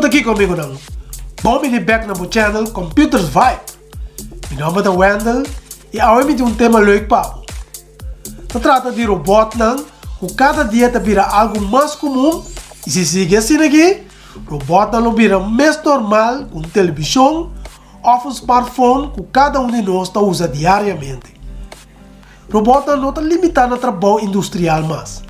Kiko ta kiko amigonan? Bon bini bek na bo channel Computers Vibe. Mi nomber ta Wendell y awe mi tin un tema leuk pa bo. Ta trata di robotnan ku kada dia ta bira algu mas komun y si sigui asina aki, robotnan lo bira mes normal ku un televishon òf un smartphone ku kada un di nos ta usa diariamente. Robotnan no ta limitá na trabou industrial mas.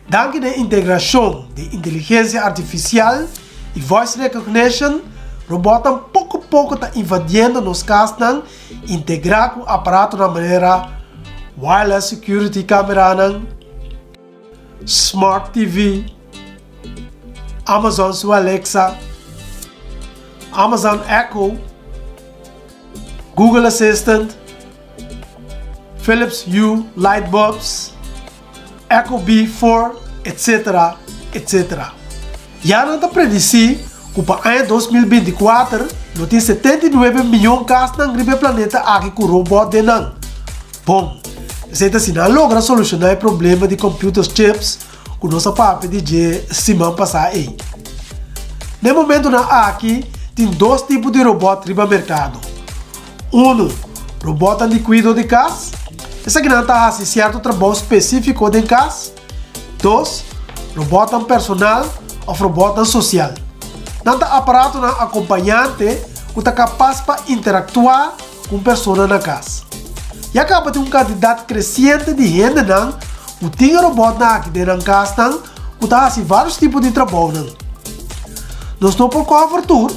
Danki na e integrashon di inteligensia artifisial i voice recognition, robotnan poko poko ta invadiendo nos kasnan integrá ku aparatonan manera wireless security kameranan, smart TV, Amazon su Alexa, Amazon Echo, Google Assistant, Philips Hue light bulbs, Echo Bee 4, etc. Etc. Ya nan ta predisí ku pa aña 2024 lo tin 79 miyon kasnan riba e planeta aki ku robòt den nan. Bon, esei ta si nan logra solushoná e problema di computers chips ku nos a papia di dje siman pasá ei. Na e momentunan aki tin dos tipo di robòt riba merkado. Unu, robòtnan di kuido di kas. Esakinan ta hasi sierto trabou spesífiko den kas. Dos, robòtnan personal òf robòtnan sosial. Nan ta aparatonan akompañante ku ta kapas pa interaktuá ku un persona na kas. Ya kaba tin un kantidat kresiente di hendenan ku tin e robòtnan aki den nan kasnan ku ta hasi vários tipo di trabounan. Nos no por cover tur,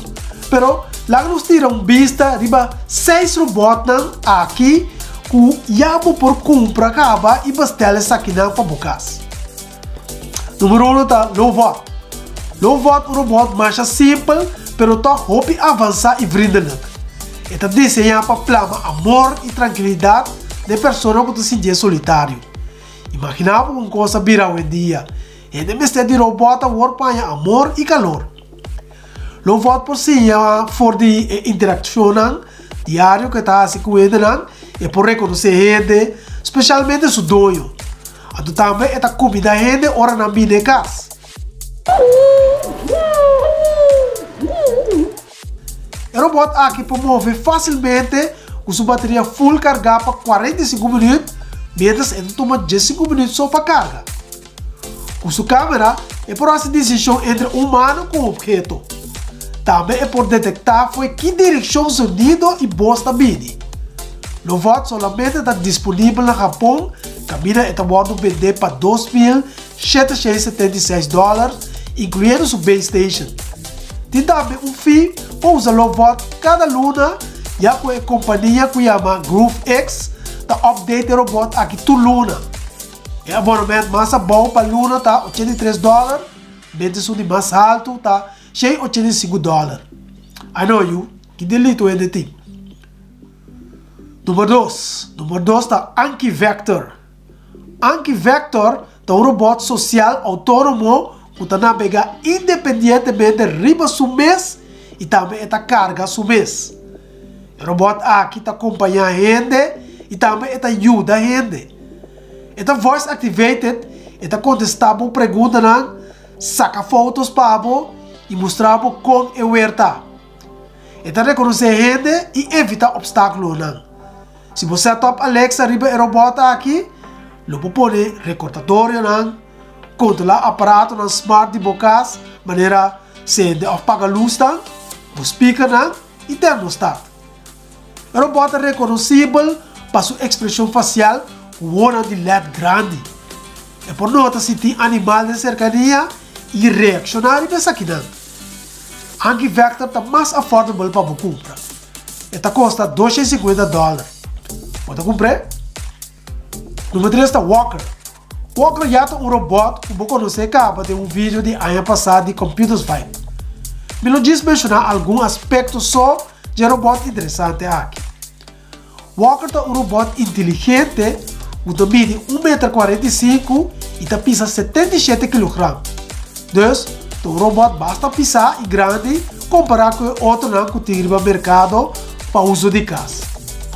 pero laga nos tira un bista riba seis robotnan aki ku ya bo por kumpra kaba i bestel esakinan pa bo kas. Numero uno ta Lovot. Lovot un robot masha simpel pero tòg hopi avansá i vriendelijk. E ta diseñá pa plama amor i trankilidat na e persona ku ta sintié solitario. Imaginá bo kon kos a bira awendia. Hende mester di robòt awor pa haña amor i kalor. Lovòt por siña for di e interakshonnan diario ku e ta hasi ku hendenan, e por rekonosé hende, spesialmente su doño. Anto tambe e ta kumindá hende ora nan bini e kas. E robòt aki por move fásilmente ku su bateria ful kargá pa 45 minüt, miéntras e ta tuma 15 minüt so pa karga. Ku su kamera e por hasi disishon entre un humano ku un obheto. Tambe e por detektá fo'i ki direkshon zonido i bos ta bini. Lovot solamente ta disponibel na Hapon kaminda e ta wòrdu bendé pa 2776 dòler inkluyendo su base station. Tin tambe un fee pa usa Lovot kada luna ya ku e kompania ku yama GrooveX ta update e robòt aki tur luna. E abonement mas abou pa luna ta 83 dòler, mientras esun di mas haltu ta 185 dòler. I know you, ki delito hende tin? Number dos, number dos ta Anki Vector. Anki Vector ta un robòt sosial outónomo ku ta nabegá independientemente riba su mes i tambe e ta karga su mes. E robòt aki ta kompañá hende i tambe e ta yuda hende. E ta voice activated, e ta kontestá bo preguntanan, saka fotos pa bo i mustra bo kon e wer ta. E ta rekonosé hende i evitá opstákulonan. Si bo set up Alexa riba e robòt aki, lo bo pone rekordatorionan, kontrolá aparatonan smart di bo kas manera sende òf paga lusnan, bo speakernan i termostat. E robòt ta rekonosibel pa su ekspreshon fasial ku wonan di led grandi. E por nota si tin animal den serkania i reakshoná riba esakinan. Anki Vector ta mas affordable pa bo kumpra. E ta kosta 250 dòler. Bo ta kumpr'é? Number tres ta Walker. Walker ya ta un robòt ku bo konosé kaba den un video di aña pasá di Computers Vibe. Mi lo djis menshoná algun aspekto so dje robòt interesante aki. Walker ta un robòt inteligente ku ta midi un meter 45 i ta pisa 77 kilogram. Dus, ta un robòt basta pisá i grandi kompará ku e otronan ku tin riba merkado pa uso di kas.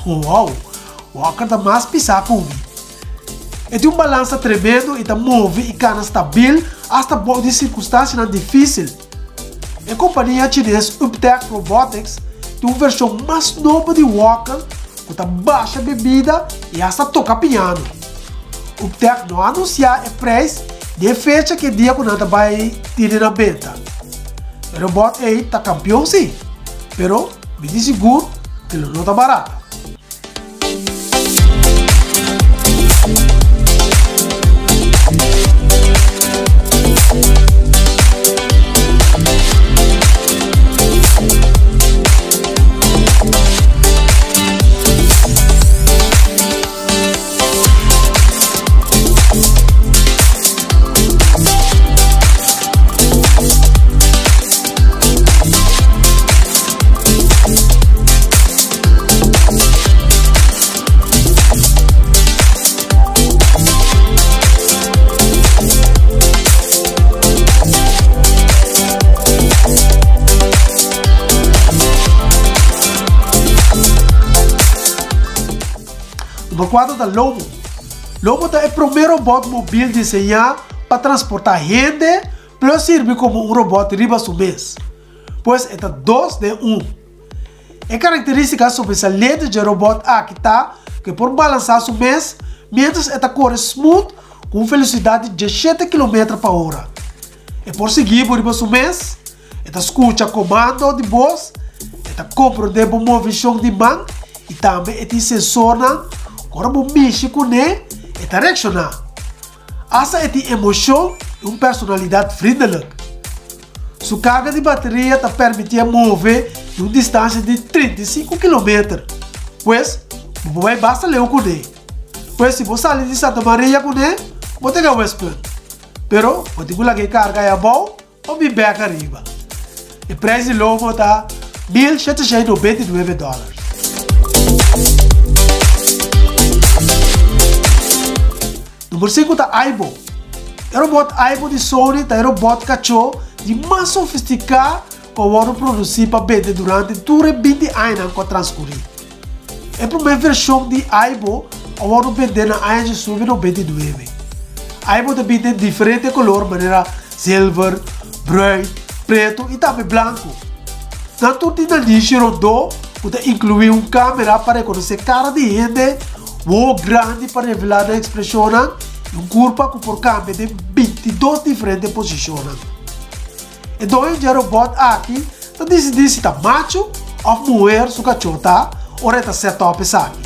Wow! Walker ta mas pisá ku mi. E tin un balansa tremendo i ta move i kana stabil asta bou di sirkunstansianan difísil. E kompania chines UBTECH Robotics tin un vershon mas nobo di Walker ku ta basha bebida i asta toka piano. UBTECH no a anunsiá e preis ni e fecha ku e dia ku nan ta bai tene na benta. E robòt ei ta kampion sí, pero mi tin sigur ku lo no ta barata. Number 4 ta Lomo. Lomo ta e promé robòt mobil diseñá pa transportá hende plus sirbi komo un robòt riba su mes. Pues e ta dos den un. E karakterístika sobresaliente dje robòt aki ta ku e por balansá su mes miéntras e ta kore smooth ku un velosidat di diesshete kilometer pa ora. E por sigui bo riba su mes, e ta skucha komando di bos, e ta komprondé bo movishon di man i tambe e tin sensornan ku ora bo mishi kuné e ta reakshoná. Asta e tin emoshon i un personalidat vriendelijk. Su karga di bateria ta permitié move di un distansia di 35 kilometer. Pues, bo por bai basta leu kuné. Pues, si bo sali di Santa Maria kuné, bo ta yega Westpunt. Pero, bo tin ku laga e karga ei abou pa bin bek ariba. E prijs di lomo ta 1799 dòler. Number 5 ta Aibo. E robot Aibo di Sony ta e robot kachó di mas sofistiká ku a wòrdu produsí pa bende durante tur e binti añanan ku a transkurí. E promé vershon di Aibo a wòrdu bendé na aña 1999. Aibo ta bini den diferente kolor manera zilver, bruin, pretu i tambe blanku. Nan tur tin nanishi rondó ku ta inkluí un kamera pa rekonosé kara di hende, wowo grandi pa revelá nan ekspreshonnan i un kurpa ku por kambia den 22 diferente posishonnan. E doño dje robot aki ta disidí si ta machu òf muher su kachó ta ora e ta set up esaki.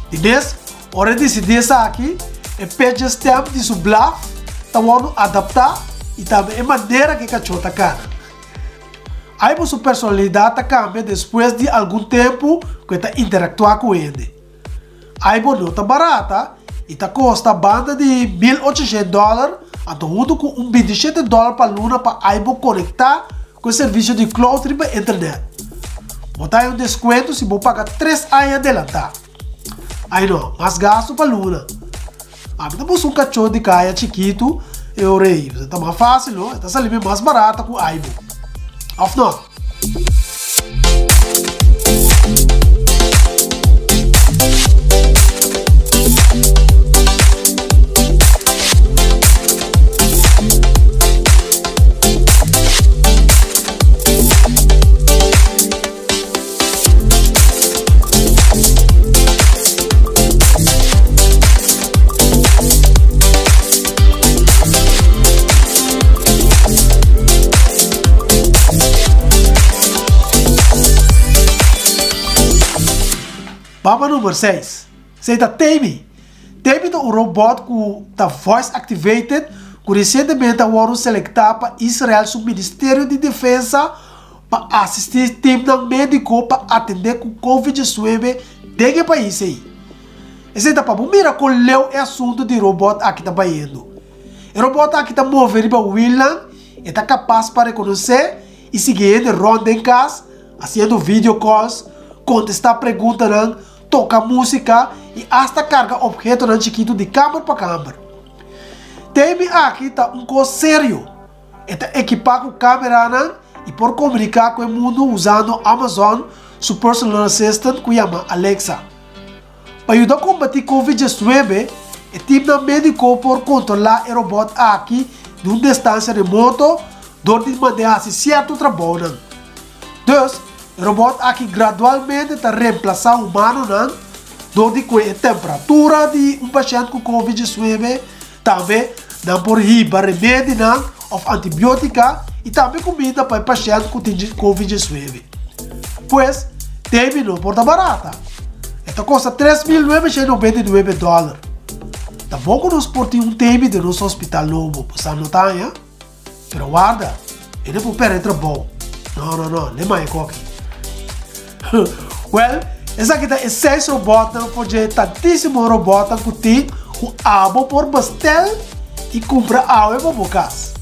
Di mes, ora e disidí esaki, e pet dje stèm di su blaf ta wòrdu adaptá i tambe e manera ku e kachó ta kana. Aibo su personalidat ta kambia despues di algun tempu ku e ta interaktuá ku hende. Aibo no ta barata i ta kosta banda di 1800 dòler, anto huntu ku un 27 dòler pa luna pa Aibo konektá ku e servisio di cloud riba internet. Bo ta haña un deskuento si bo paga tres aña adelantá. Ai no, mas gastu pa luna. Ami ta buska un kachó di kaya chikitu e ora ei. Ta mas fásil, no? E ta sali mi mas barata ku Aibo. Òf no? Baba number 6. Esei ta Temi. Temi ta un robot ku ta voice activated ku resientemente a wòrdu selektá pa Israel su Ministerio di Defensa pa asistí timnan médiko pa atendé ku Covid 19 den e pais ei. Esei ta pa bo mira kon leu e asuntu di robòt aki ta bayendo. E robòt aki ta move riba wilnan, e ta kapas pa rekonosé i sigui hende rònt den kas, hasiendo video calls, kontestá preguntanan, toka músika i asta karga ophetonan chikitu di kamber pa kamber. Temi aki ta un kos serio. E ta ekipá ku kameranan i por komuniká ku e mundu usando Amazon su personal assistant ku yama Alexa. Pa yuda kombatí Covid 19, e timnan médiko por kontrolá e robòt aki di un distansia remoto. dor di mand'é hasi sierto trabounan. Dus, e robòt aki gradualmente ta remplasá humanonan dor di kue e temperatura di un pashènt ku covid diesnuebe, tambe nan por hiba remedinan òf antibiótika i tambe kuminda pa e pashènt ku tin covid diesnuebe. Pues, Temi no por ta barata. E ta kosta 3999 dòler. Ta bon ku nos por tin un Temi den nos hospital nobo, bo sa no ta haña? Pero warda, e no por perde trabou. No, no, no, le maya koki. Well, esaki ta e seis robotnan for dje tantísimo robotnan ku tin ku abo por bestel i kumpra awe pa bo kas.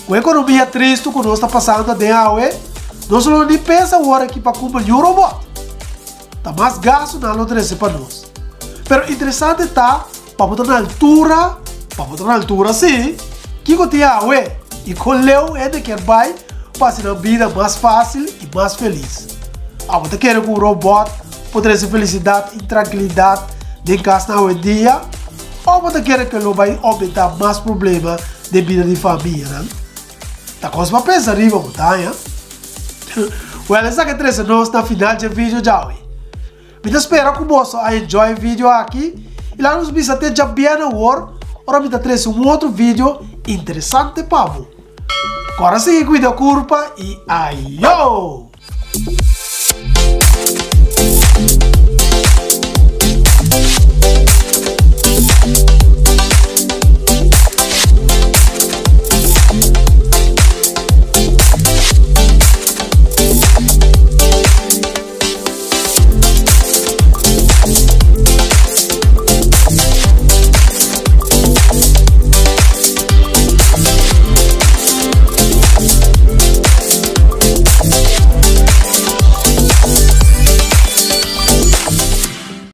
Ku e ekonomia tristu ku nos ta pasando aden awe, nos lo ni pensa awor aki pa kumpra niun robot. Ta mas gastu nan lo trese pa nos. Pero interesante ta Pa bo ta na altura, pa bo ta na altura sí, kiko tin awe i kon leu hende kier bai pa hasi nan bida mas fásil i mas felis? Abo ta kere ku un robòt por trese felisidat i trankilidat den kasnan awendia? Òf bo ta kere ku e lo bai oumentá mas problema den bida di famianan? Ta kos pa pensa riba, bo ta haña? Wèl, esaki a trese nos na final dje video djawe. Mi ta spera ku boso a enjoy e video aki i laga nos bisa te djabièrnè awor ora mi ta trese un otro video interesante pa bo. Kòrda sigui kuida kurpa i ayo!